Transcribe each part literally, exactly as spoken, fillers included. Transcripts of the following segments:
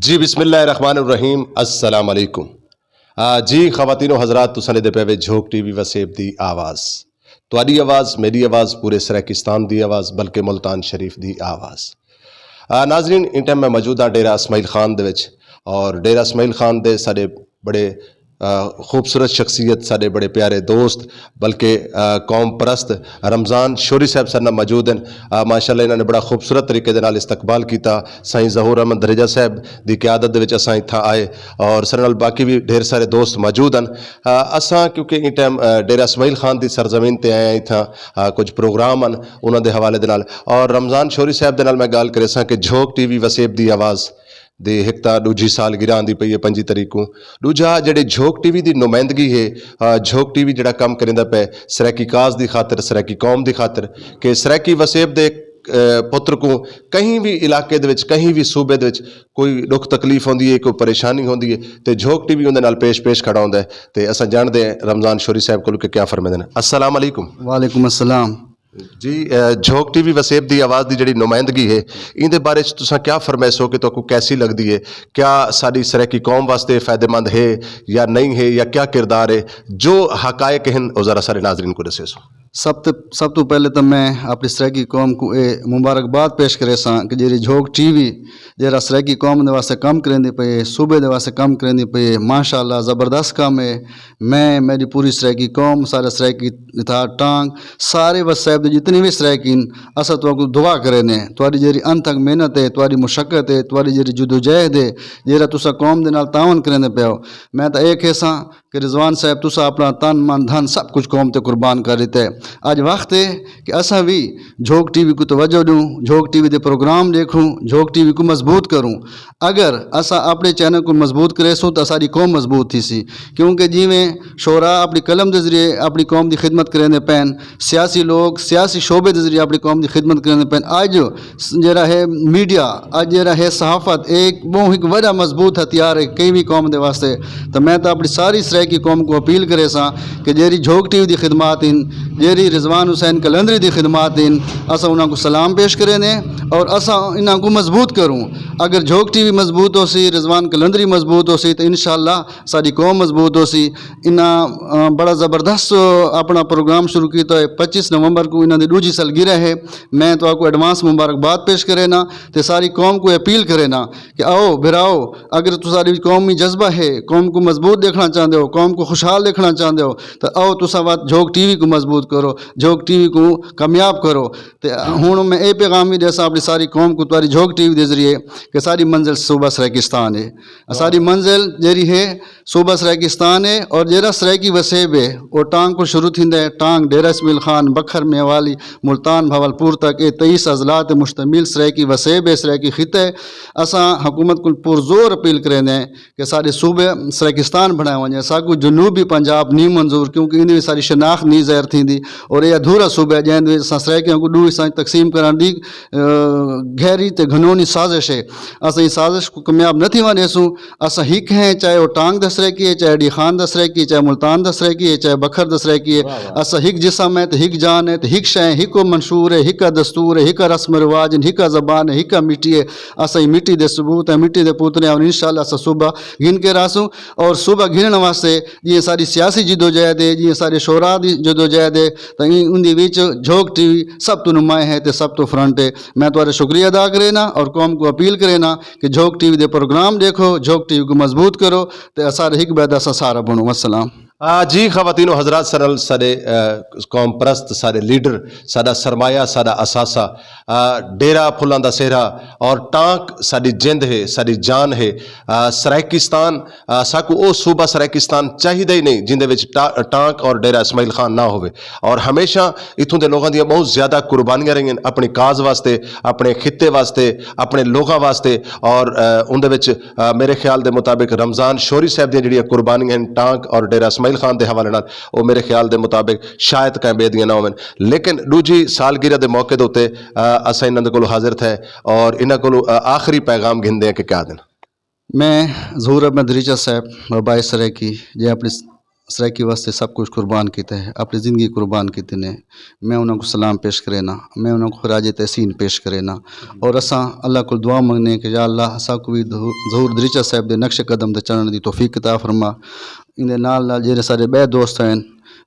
جی، بسم اللہ الرحمن الرحیم۔ السلام علیکم۔ آ، جی خواتین و حضرات، تساں ݙیہدے پئے وے جھوک ٹی وی وسیب دی آواز۔ تہاݙی آواز، میݙی آواز، پورے سرائیکستان دی آواز، بلکہ ملتان شریف دی آواز۔ آ، ناظرین، ایں ٹائم میں موجود ہاں ڈیرہ اسماعیل خان دے وچ، اور ڈیرہ اسماعیل خان دے ساݙے بڑے، آ، خوبصورت شخصیت، ساݙے بڑے پیارے دوست، بلکہ، آ، قوم پرست رمضان شوری صاحب ساݙے نال موجود ہن۔ آ، ماشاءاللہ، انہاں نے بڑا خوبصورت طریقے دے نال استقبال کیتا۔ سائیں ظہور احمد دھریجہ صاحب دی قیادت دے وچ اساں اتھاں آئے، اور ساݙے نال باقی وی ڈھیر سارے دوست موجود ہن۔ آ، اساں کیونکہ ایں ٹائم، آ، ڈیرہ اسماعیل خان دی سرزمین تے آئے ہیں، اتھاں، آ، کجھ پروگرام ہن، انہاں دے حوالے دے نال۔ اور رمضان شوری صاحب دے نال میں ڳالھ کریساں کہ جھوک ٹی وی وسیب دی آواز دی ہک تاں ݙوجھی سالگرہ آندی پئی ہے پنجی تاریخ کوں۔ ݙوجھا جیڑھے جھوک ٹی وی دی نمائندگی ہے، آ، جھوک ٹی وی جیڑھا کم کریندا پئے سرائیکی کاز دی خاطر، سرائیکی قوم دی خاطر، کہ سرائیکی وسیب دے، آ، پتر کوں کہیں وی علاقے دے وچ، کہیں وی صوبے دے وچ کوئی ݙکھ تکلیف ہوندی ہے، کوئی پریشانی ہوندی ہے، تے جھوک ٹی وی اوندے نال پیش پیش کھڑا ہوندا ہے۔ تے اساں ڄاݨدے ہیں رمضان شوری صاحب کولوں کہ کیا فرمیندے نے۔ السلام علیکم۔ وعلیکم السلام۔ جی، آ، جھوک ٹی وی وسیب دی آواز دی جیڑھی نمائندگی ہے، ایندے بارے چ تساں کیا فرمیسو کہ تہاکوں کیسی لڳدی ہے؟ کیا ساݙی سرائیکی قوم واسطے فائدہ مند ہے یا نہیں ہے، یا کیا کردار ہے؟ جو حقائق ہن، او ذرا سارے ناظرین کوں ݙسیسو۔ سب تے، سب توں پہلے تاں میں اپݨی سرائیکی قوم کوں اے مبارکباد پیش کریساں کہ جیڑھی جھوک ٹی وی جیڑھا سرائیکی قوم دے واسطے کم کریندی پئی ہے، صوبے دے واسطے کم کریندی پئی ہے، ماشاءاللہ زبردست کم ہے۔ میں، میݙی پوری سرائیکی قوم، سارے سرائیکی اتحاد ٹانگ، سارے وسیب دے جتنے وی سرائیکین، اساں تہاکوں دعا کریندے ہیں۔ تہاݙی جیڑھی انتھک محنت ہے، تہاݙی مشقت ہے، تہاݙی جیڑھی جدوجہد ہے، جیڑھا تساں قوم دے نال تعاون کریندے پئے ہو، میں تاں اے کہساں کہ رضوان صاحب، تساں اپݨا تن، من، دھن سب کجھ قوم تے قربان کر ݙتا ہے۔ اڄ وقت ہے کہ اساں وی جھوک ٹی وی کوں توجہ ݙیوں، جھوک ٹی وی دے پروگرام ݙیکھوں، جھوک ٹی وی کوں مضبوط کروں۔ اگر اساں اپݨے چینل کوں مضبوط کریسوں تاں اساݙی قوم مضبوط تھیسی، کیونکہ جیویں شعراء اپݨی قلم دے ذریعے اپݨی قوم دی خدمت کریندے پئن، سیاسی لوگ سیاسی شعبے دے ذریعے اپݨی قوم دی خدمت کریندے پئن۔ اڄ جیڑھا ہے میڈیا، اڄ جیڑھا ہے صحافت، اے ٻہوں ہک وݙا مضبوط ہتھیار ہے کہیں وی قوم دے واسطے۔ تاں میں تاں اپݨی ساری سرائیکی قوم کوں اپیل کریساں کہ جیڑھی جھوک ٹی وی دی خدمات ہن، جیڑھی رضوان حسین قلندری دی خدمات ہن، اساں انہاں کوں سلام پیش کریندے ہیں اور اساں انہاں کوں مضبوط کروں۔ اگر جھوک ٹی وی مضبوط ہوسی، رضوان قلندری مضبوط ہوسی، تاں انشاءاللہ ساݙی قوم مضبوط ہوسی۔ انہاں، آ، بڑا زبردست اپݨا پروگرام شروع کیتا ہے۔ پچیس نومبر کوں انہاں دی ݙوجھی سالگرہ ہے۔ میں تہاکوں ایڈوانس مبارکباد پیش کرینا تے ساری قوم کوں اپیل کرینا کہ آؤ بھراؤ، اگر تساݙے وچ قومی جذبہ ہے، قوم کوں مضبوط ݙیکھݨا چاہندے ہو، قوم کوں خوشحال ݙیکھݨا چاہندے ہو، تاں آؤ تساں وت جھوک ٹی وی کوں مضبوط کرو، جھوک ٹی وی کوں کامیاب کرو۔ تے ہݨ میں اے پیغام وی ݙیساں اپݨی ساری قوم کوں، تہاݙی جھوک ٹی وی دے ذریعے، کہ ساݙی منزل صوبہ سرائیکستان ہے۔ ساݙی منزل جیڑھی ہے صوبہ سرائیکستان ہے، اور جیڑھا سرائیکی وسیب ہے، او ٹانگ کوں شروع تھیندا ہے، ٹانگ، ڈیرہ اسماعیل خان، بکھر، میانوالی، ملتان، بھاولپور تک، اے تئیس اضلاع تے مشتمل سرائیکی وسیب ہے، سرائیکی خطہ ہے۔ اساں حکومت کوں پرزور اپیل کریندے ہیں کہ ساݙے صوبے سرائیکستان بݨائے ونڄے۔ ساکوں جنوبی پنجاب نہیں منظور، کیونکہ ایندے وچ ساݙی شناخت نہیں ظاہر تھیندی، اور اے ادھورا صوبہ ہے، جیندے وچ اساں سرائیکیاں کوں ݙو حصاں تقسیم کرݨ دی، آ، گہری تے گھنونی سازش ہے۔ اساں ایں سازش کوں کامیاب نہ تھیوݨ ݙیسوں۔ اساں ہک ہیں، چاہے او ٹانگ دا سرائیکی ہے، چاہے ڈی خان دا سرائیکی ہے، چاہے ملتان دا سرائیکی ہے، چاہے بکھر دا سرائیکی ہے۔ اساں ہک جسم ہیں تے ہک جان ہیں تے ہک شے ہیں، ہکو منشور ہے، ہکا دستور ہے، ہکا رسم و رواج ہیں، ہکا زبان ہے، ہکا مٹی ہے۔ اساں ایں مٹی دے ثبوت ہیں، مٹی دے پتر ہیں، اور انشاءاللہ اساں صوبہ گھن کے رہسوں۔ اور صوبہ گھنݨ واسطے جیڑھی ساݙی سیاسی جدوجہد ہے، جیڑھی ساݙے شعراء دی جدوجہد ہے، تاں ایں، اوندے وچ جھوک ٹی وی سب توں نمایاں ہے تے سب توں فرنٹ ہے۔ میں تہاݙا شکریہ ادا کرینا اور قوم کوں اپیل کرینا کہ جھوک ٹی وی دے پروگرام ݙیکھو، جھوک ٹی وی کوں مضبوط کرو تے اساݙے ہک ٻئے دا اساں سہارا بݨوں۔ السلام۔ آ، جی خواتین و حضرات، ساݙے نال ساݙے، آ، قوم پرست، ساݙے لیڈر، ساݙا سرمایہ، ساݙا اثاثہ، آ، ڈیرہ پھلاں دا سہرا اور ٹانک ساݙی جند ہے، ساݙی جان ہے۔ آ، سرائیکستان، آ، ساکوں او صوبہ سرائیکستان چاہیدا ہی نہیں جیندے وچ ٹا-، ٹانک اور ڈیرہ اسماعیل خان نہ ہووے۔ اور ہمیشہ اتھوں دے لوگاں دیاں بہت زیادہ قربانیاں رہیاں اپݨی کاز واسطے، اپݨے خطے واسطے، اپݨے لوگاں واسطے۔ اور، آ، اوندے وچ، آ، میرے خیال دے مطابق رمضان شوری صاحب دیاں جیڑھیاں قربانیاں ہن ٹانک اور ڈیرہ اسماعیل خان دے حوالے نال، او میرے خیال دے مطابق شاید کہیں ٻئے دیاں نہ ہوون۔ لیکن ݙوجھی سالگرہ دے موقع دے اتے، آ، اساں انہاں دے کولوں حاضر تھئے اور انہاں کولوں، آ، آخری پیغام گھندے ہیں کہ کیا ݙین۔ میں ظہور احمد ریچہ صاحب، وبائے سرائیکی، جیں اپݨی س-، سرائیکی واسطے سب کچھ قربان کیتا ہے، اپݨی زندگی قربان کیتی نے۔ میں انہاں کوں سلام پیش کرینا، میں انہاں کوں خراج تحسین پیش کرینا۔ اور اساں اللہ کول دعا منگنے کہ یا اللہ، اساں کوں وی ظہور، ظہور دریچہ صاحب دے نقش قدم تے چلݨ دی توفیق عطا فرما۔ ایندے نال نال جیڑھے سارے ٻئے دوست ہن،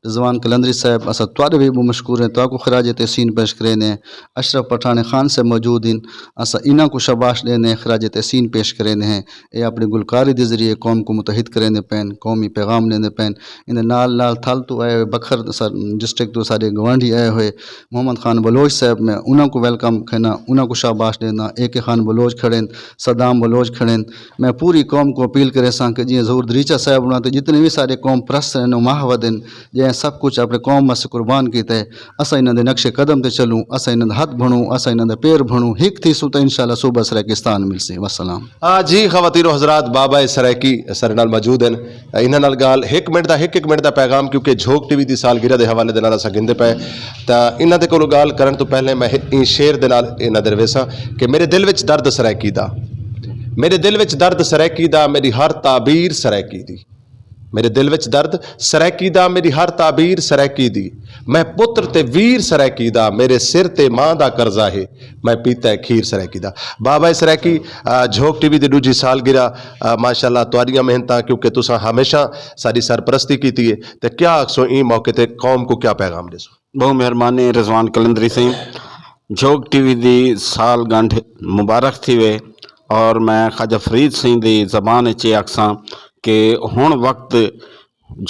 رضوان قلندری صاحب، اساں تہاݙے وی ٻہوں مشکور ہیں، تہاکوں خراج تحسین پیش کریندے ہیں۔ اشرف پٹھاݨے خان صاحب موجود ہن، اساں انہاں کوں شاباش ݙیندے ہیں، خراج تحسین پیش کریندے ہیں۔ اے اپݨی گلکاری دے ذریعے قوم کوں متحد کریندے پئن، قومی پیغام ݙیندے پئن۔ ایندے نال نال تھل توں آئے ہوئے، بکھر سر-، ڈسٹرکٹ توں ساݙے گوانڈھی آئے ہوئے محمد خان بلوچ صاحب، میں انہاں کوں ویلکم کرینا، انہاں کوں شاباش ݙینداں۔ اے کے خان بلوچ کھڑے ہن، صدام بلوچ کھڑے ہن۔ میں پوری قوم کوں اپیل کریساں کہ جیئں ظہور دریچہ صاحب ہوݨاں تے جتنے وی ساݙے قوم پرست ہن، او محو ہن، جئیں سب کچھ اپݨے قوم واسطے قربان کیتا ہے، اساں انہاں دے نقش قدم تے چلوں، اساں انہاں دا ہتھ بݨوں، اساں انہاں دا پیر بݨوں، ہک تھیسوں تاں انشاءاللہ صوبہ سرائیکستان ملسی۔ وسلام۔ آ جی، خواتین و حضرات، بابا سرائیکی ساݙے نال موجود ہن، انہاں نال ڳالھ ہک منٹ دا، ہک ہک منٹ دا پیغام، کیونکہ جھوک ٹی وی دی سالگرہ دے حوالے دے نال اساں گھندے پئے، تاں انہاں دے کولوں ڳالھ کرݨ توں پہلے میں ہک ایں شعر دے نال انہاں دے ویساں کہ میرے دل وچ درد سرائیکی دا، میرے دل وچ درد سرائیکی دا، میری ہر تعبیر سرائیکی دی۔ میرے دل وچ درد سرائیکی دا، میری ہر تعبیر سرائیکی دی۔ میں پتر تے ویر سرائیکی دا، میرے سر تے ماں دا قرضہ ہے، میں پیتا ہے کھیر سرائیکی دا۔ بابا سرائیکی، آ، جھوک ٹی وی دی ݙوجھی سالگرہ، آ، ماشاءاللہ تہاݙیاں محنتاں، کیونکہ تساں ہمیشہ ساݙی سرپرستی کیتی ہے، تے کیا آکھسو ایں موقع تے قوم کوں کیا پیغام ݙیسو؟ ٻہوں مہربانی رضوان قلندری سئیں، جھوک ٹی وی دی سال ڳنڈھ مبارک تھیوے، اور میں خواجہ فرید سئیں دی زبان اچ اے آکھساں کہ ہݨ وقت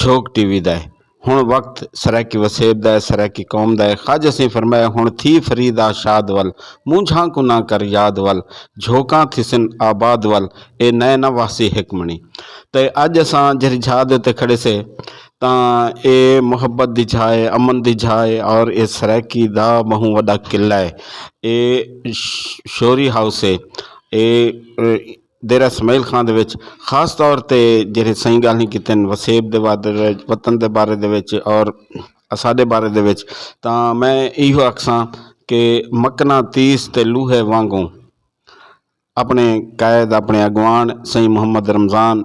جھوک ٹی وی دا ہے، ہݨ وقت سرائیکی وسیب دا ہے، سرائیکی قوم دا ہے۔ خواجہ سئیں فرمایا، ہݨ تھی فریدا شاد ول، مونجھاں کوں نہ کر یاد ول، جھوکاں تھیسن آباد ول، اے نئے نہ وہسی ہک مݨی۔ تے اڄ اساں جیڑھی جھا دے اتے کھڑے سے، تاں اے محبت دی جھا ہے، امن دی جھا ہے، اور اے سرائیکی دا ٻہوں وݙا قلعہ ہے۔ اے ش-، شوری ہاؤس ہے۔ اے، اے، دیرہ اسماعیل خان دے وچ خاص طور تے جیڑھے سئیں ڳالھیں کیتن وسیب دے بارے دے وچ، وطن دے بارے دے وچ اور اساݙے بارے دے وچ، تاں میں ایہو آکھساں کہ مقناطیس تے لوہے وانگوں اپݨے قائد، اپݨے اڳواݨ سئیں محمد رمضان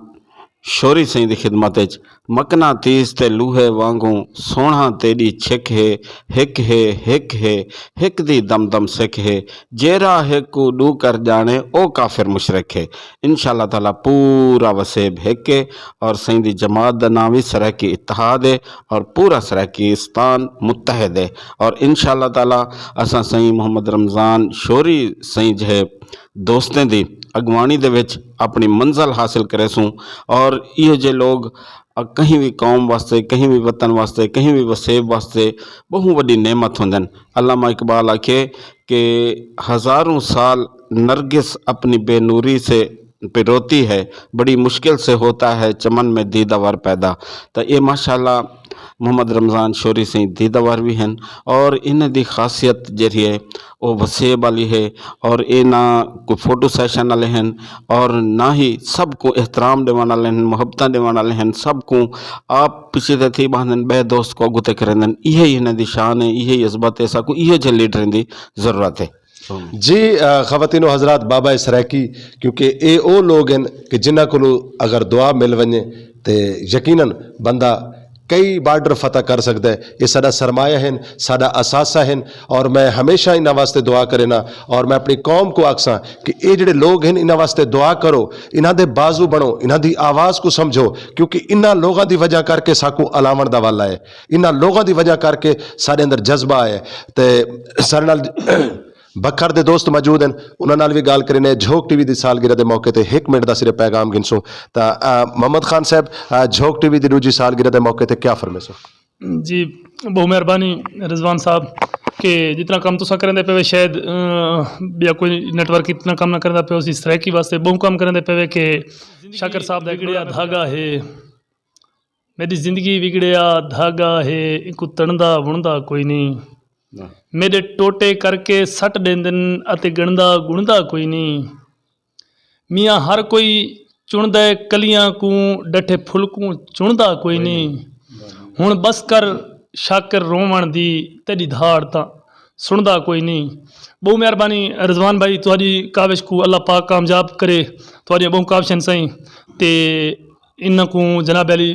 شوری سئیں دی خدمت اچ مقناطیس تے لوہے وانگوں سوہݨا تیݙی چھک ہے، ہک ہے، ہک ہے، ہک دی دم دم سکھ ہے، جیرھا ہک کوں ݙو کر ڄاݨے او کافر مشرک ہے۔ انشاءاللہ تعالیٰ پورا وسیب ہک ہے اور سئیں دی جماعت دا ناں وی سرائیکی اتحاد ہے اور پورا سرائیکستان متحد ہے اور انشاءاللہ تعالیٰ اساں سئیں محمد رمضان شوری سئیں جیہے دوستیں دی اڳواݨی دے وچ اپݨی منزل حاصل کریسوں۔ اور ایہو جے لوگ کہیں وی قوم واسطے، کہیں وی وطن واسطے، کہیں وی وسیب واسطے ٻہوں وݙی نعمت ہوندن۔ علامہ اقبال آکھے کہ ہزاروں سال نرگس اپنی بے نوری سے پہ روتی ہے، بڑی مشکل سے ہوتا ہے چمن میں دیدہ ور پیدا۔ تاں اے ماشاءاللہ محمد رمضان شوری سئیں دیدہ ور وی ہن، اور انہاں دی خاصیت جیڑھی ہے او وسیب والی ہے، اور اے نہ کوئی فوٹو سیشن والے ہن اور نہ ہی سب کوں احترام ݙیوݨ والے ہن، محبتاں ݙیوݨ والے ہن، سب کوں آپ پچھے تے تھی ٻہندن، ٻئے دوست کوں اڳوں تے کریندن۔ ایہی انہاں دی شان ہے، ایہی عظمت ہے، ساکوں ایہو جے لیڈریں دی ضرورت ہے۔ جی، آ، خواتین و حضرات، بابا سرائیکی، کیونکہ اے او لوگ ہن کہ جنہاں کولوں اگر دعا مل ونڄے تے یقیناً بندہ کئی بارڈر فتح کر سڳدا ہے۔ اے ساݙا سرمایہ ہن، ساݙا اثاثہ ہن، اور میں ہمیشہ انہاں واسطے دعا کرینا، اور میں اپݨی قوم کوں آکھساں کہ اے جیڑھے لوگ ہن، انہاں واسطے دعا کرو، انہاں دے بازو بݨو، انہاں دی آواز کوں سمجھو، کیونکہ انہاں لوگاں دی وجہ کر کے ساکوں الاوݨ دا ول آئے، انہاں لوگاں دی وجہ کر کے ساݙے اندر جذبہ آئے۔ تے ساݙے نال بکھر دے دوست موجود ہن، انہاں نال وی ڳالھ کرینے۔ جھوک ٹی وی دی سالگرہ دے موقع تے ہک منٹ دا صرف پیغام گھنسوں۔ تاں، آ، محمد خان صاحب، آ، جھوک ٹی وی دی ݙوجھی سالگرہ دے موقع تے کیا فرمیسو؟ جی، ٻہوں مہربانی رضوان صاحب کہ جتنا کم تساں کریندے پئے وے، شاید، آ، ٻیا کوئی نیٹ ورک اتنا کم نہ کریندا پئے ہوسی، سرائیکی واسطے ٻہوں کم کریندے پئے وے کہ شاکر صاحب دا ہک وڳڑیا دھاڳا ہے۔ میݙی زندگی وڳڑیا دھاڳا ہے، اینکوں تݨدا وݨدا کوئی نی۔ واہ۔ میݙے ٹوٹے کر کے سٹ ݙیندن اتے ڳݨدا ڳݨدا کوئی نی۔ میاں ہر کوئی چݨدا ہے کلیاں کوں، ݙٹھے پھل کوں چݨدا کوئی نی۔ ہݨ بس کر شاکر رووݨ دی، تیݙی دھاڑ تاں سݨدا کوئی نی۔ ٻہوں مہربانی رضوان بھائی، تہاݙی کاوش کوں اللہ پاک کامیاب کرے۔ تہاݙیاں ٻہوں کاوشاں ہن سئیں، تے انہاں کوں جناب عالی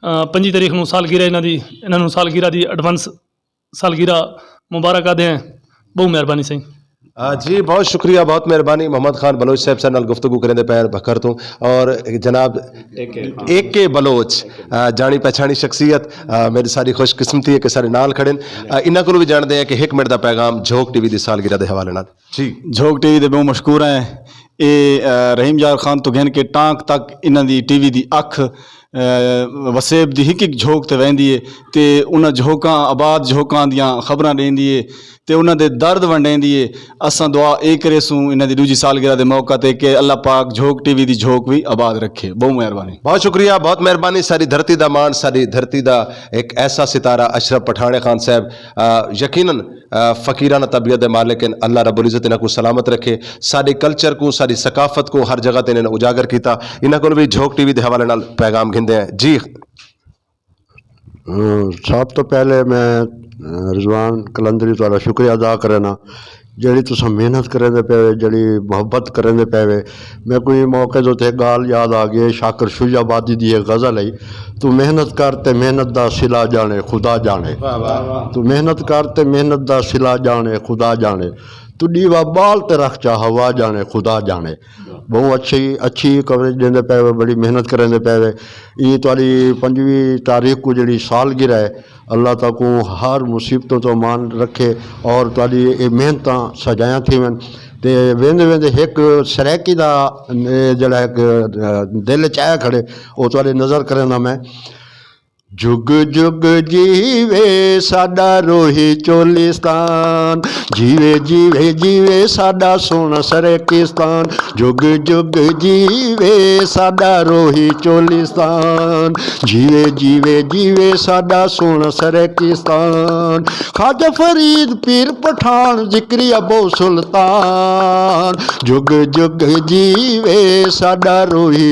پنجی تاریخ نوں سالگرہ انہاں دی، انہاں نوں سالگرہ دی ایڈوانس سالگرہ مبارک آدھے ہیں۔ بہت مہربانی سائیں۔ جی بہت شکریہ، بہت مہربانی محمد خان بلوچ صاحب سارے نال گفتگو کریں دے پیر بکھر تو۔ اور جناب اے کے بلوچ، جانی پہچانی شخصیت، میری ساری خوش قسمتی ہے کہ سارے نال کھڑے ہیں۔ انہاں کو بھی جانتے ہیں کہ ایک منٹ دا پیغام جھوک ٹی وی دی سالگرہ دے حوالے نال۔ جی، جھوک ٹی وی دے بہت مشکور ہیں۔ اے رحیم یار خان تو گھن کے ٹانک تک انہاں دی ٹی وی دی اکھ وسیب دی ہک ہک جھوک تے ویندی ہے، تے انہاں جھوکاں، آباد جھوکاں دیاں خبراں ݙیندی ہے، تے انہاں دے درد ونڈیندی ہے۔ اساں دعا اے کریسوں انہاں دی ݙوجھی سالگرہ دے موقع تے کہ اللہ پاک جھوک ٹی وی دی جھوک وی آباد رکھے۔ بہوں مہربانی۔ بہت شکریہ، بہت مہربانی۔ ساری دھرتی دا مان، ساری دھرتی دا ایک ایسا ستارہ اشرف پٹھاݨے خان صاحب، یقیناً فقیرانہ طبیعت دے مالک ہیں۔ اللہ رب العزت انہاں کو سلامت رکھے۔ ساڈے کلچر کو، ساڈی ثقافت کو ہر جگہ تے انہاں نے اجاگر کیتا۔ انہاں کول بھی جھوک ٹی وی دے حوالے نال پیغام گھندے ہیں جی۔ سب تو پہلے میں رضوان قلندری تہاڈا شکریہ ادا کرنا، جیڑی تساں محنت کریندے پے وے، جیڑی محبت کریندے پے وے۔ میکوں ایں موقع دے اتے ہک گالھ یاد آ گئی، شاکر شجاع آبادی دی ہک غزل ہئی، توں محنت کر تے محنت دا صلہ ڄاݨے خدا ڄاݨے۔ توں محنت کر تے محنت دا صلہ ڄاݨے خدا ڄاݨے، توں ݙیوا ٻال تے رکھ چا ہوا ڄاݨے خدا ڄاݨے۔ ٻہوں اچھی اچھی کوریج ݙیندے پئے وے، بڑی محنت کریندے پئے وے۔ ایں تہاݙی پنجویں تاریخ کوں جیڑھی سالگرہ ہے، اللہ تہاکوں ہر مصیبتوں توں امان رکھے اور تہاݙی اے محنتاں سجایاں تھیون۔ تے ویندے ویندے ہک سرائیکی دا جیڑھا ہک دل اچ آیا کھڑے، او تہاݙے نظر کریندا میں۔ جگ جگ جیوے ساڈا روہی چولستان، جیوے جیوے جیوے ساڈا سوہݨا سرائیکستان۔ جگ جگ جیوے ساڈا روہی چولستان، جیوے جیوے جیوے ساڈا سوہݨا سرائیکستان۔ خواجہ فرید پیر پٹھان ذکری ابو سلطان، جگ جگ جیوے ساڈا روہی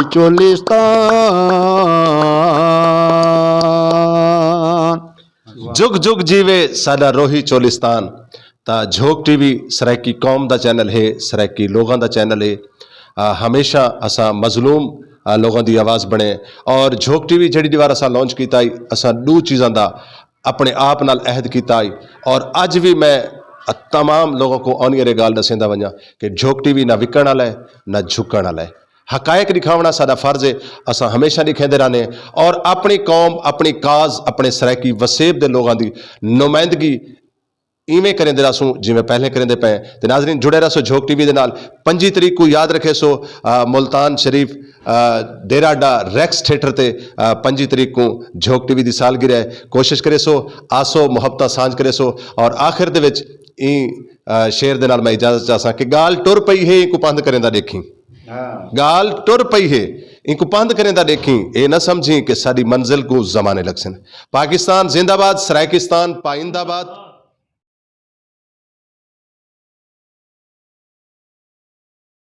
چولستان۔ جگ جگ جیوے ساڈا روہی چولستان۔ تاں جھوک ٹی وی سرائیکی قوم دا چینل ہے، سرائیکی لوگاں دا چینل ہے۔ ہمیشہ اساں مظلوم لوگاں دی آواز بݨے۔ اور جھوک ٹی وی جیڑھی ݙیہاڑ اساں لانچ کیتا ہئی، اساں ݙو چیزاں دا اپݨے آپ نال عہد کیتا ہئی۔ اور اڄ وی میں تمام لوگوں کو آن ایئر اے ڳالھ ݙسیندا ونڄاں کہ جھوک ٹی وی نہ وکݨ والا ہے، نہ جھکݨ والا ہے۔ حقائق ݙکھاوݨا ساݙا فرض ہے۔ اساں ہمیشہ ݙکھیندے رہنے ہیں اور اپݨی قوم، اپݨی کاز، اپݨے سرائیکی وسیب دے لوگاں دی نمائندگی ایویں کریندے رہسوں جیویں پہلے کریندے پئے ہیں۔ تے ناظرین، جڑے رہسو جھوک ٹی وی دے نال۔ پنجی تاریخ کو یاد رکھیسو، ملتان شریف، ڈیرہ ڈا ریکس تھیٹر تے پنجی تاریخ کو جھوک ٹی وی دی سالگرہ ہے۔ کوشش کریسو، آسو، محبتاں سانجھ کریسو۔ اور آخر دے وچ ایں شعر دے نال میں اجازت چاہساں کہ ڳالھ ٹر پئی ہے، اینکوں پندھ کریندا ݙیکھیں۔ ڳالھ ٹر پئی ہے، اینکوں پندھ کریندا ݙیکھیں۔ اے نہ سمجھیں کہ ساݙی منزل کوں زمانے لڳسن۔ پاکستان زندہ باد، سرائیکستان پائندہ باد۔